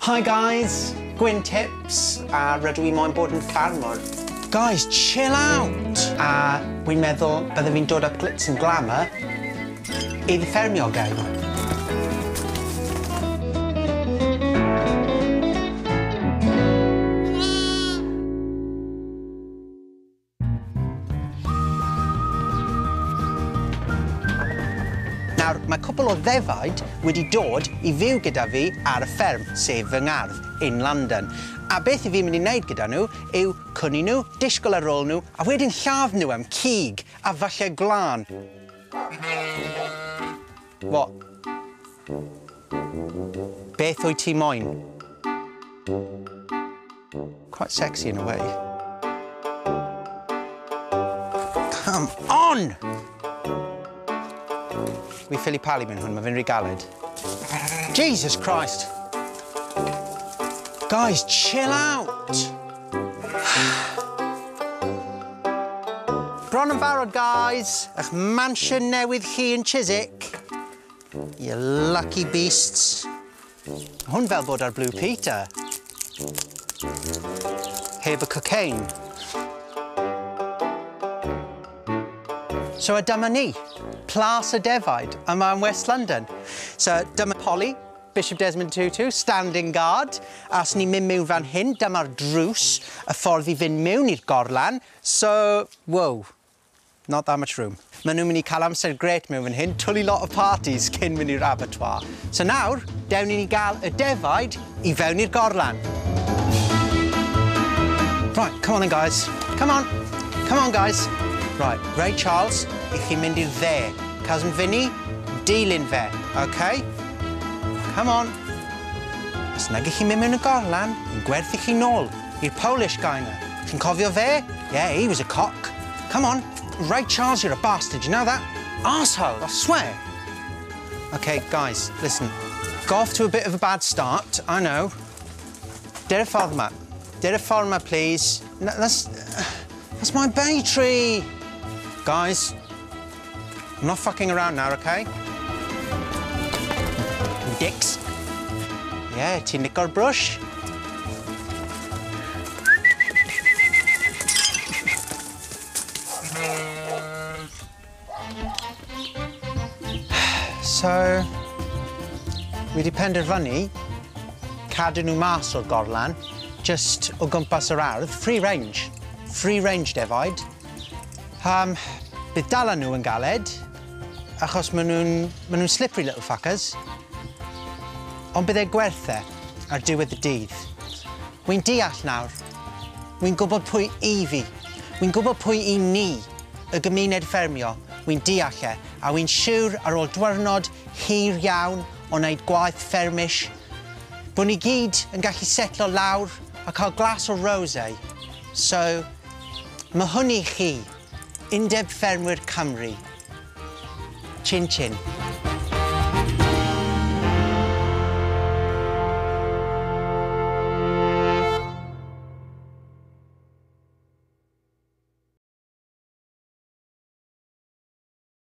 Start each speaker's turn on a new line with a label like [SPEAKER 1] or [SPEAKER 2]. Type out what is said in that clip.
[SPEAKER 1] Hi guys, Gwyn Tips, a rydw i moyn bod yn ffarmwr. Guys, chill out! A wi'n meddwl bydde fi'n dod â glitz and glamour i the ffermio game. Nawr, mae cwpl o ddefaid wedi dod i fyw gyda fi ar y fferm, sef fy ngardd, in London. A beth i fi'n mynd i wneud gyda nhw yw cwni nhw, disgwyl ar ôl nhw, a wedyn lladd nhw am cig, a falle gwlân. What? Beth wyt ti moyn? Quite sexy in a way. Come on! Wi ffili palu mewn hwn, mae fe'n rhy galed. Jesus Christ! Guys, chill out! Bron yn barod, guys! Eich mansion newydd chi yn Chiswick. You lucky beasts. Hwn fel bod ar Blue Peter. Heb y cocaine. So a dyma ni, Plas y Defaid, yma yn West London. So dyma Polly, Bishop Desmond Tutu, standing guard. A os ni'n mynd mewn fan hyn, dyma'r drws, y ffordd i fynd mewn i'r gorlan. So, whoa, not that much room. Maen nhw'n mynd i cael amser grêt mewn fan hyn, twlu lot o parties cyn mynd i'r abattoir. So nawr, dewn ni gael y defaid i fewn i'r gorlan. Right, come on then, guys. Come on. Come on, guys. Right, Ray Charles, i chi'n mynd i'r dde. Cousin Vinny, dilyn fe, OK? Come on. Os nag i chi'n mynd mewn y gorlan, yn gwerthu chi nôl i'r Polish guy na. Chi'n cofio fe? Yeah, he was a cock. Come on. Ray Charles, you're a bastard, you know that? Arsehole, I swear. OK, guys, listen. Got off to a bit of a bad start, I know. Dere ffordd yma. Dere ffordd yma, please. No, that's my bay tree. Guys, I'm not fucking around now, okay? Dicks. Yeah, ti'n lico'r brush? So, wi 'di penderfynu cadw nhw mas o'r gorlan, just o gwmpas yr ardd, free range. Free range defaid. Bydd dala nhw yn galed, achos maen nhw'n slippery little fuckers. Ond bydd e gwerth e ar diwedd y dydd. Wi'n deall nawr. Wi'n gwybod pwy i fi. Wi'n gwybod pwy i ni, y gymuned ffermio. Wi'n deall e, a wi'n siŵr ar ôl diwrnod hir iawn o wneud gwaith ffermish, bod ni gyd yn gallu setlo lawr a cael glas o rosé. So, mae hwn i chi, Undeb Ffermwyr Cymru. Chin chin.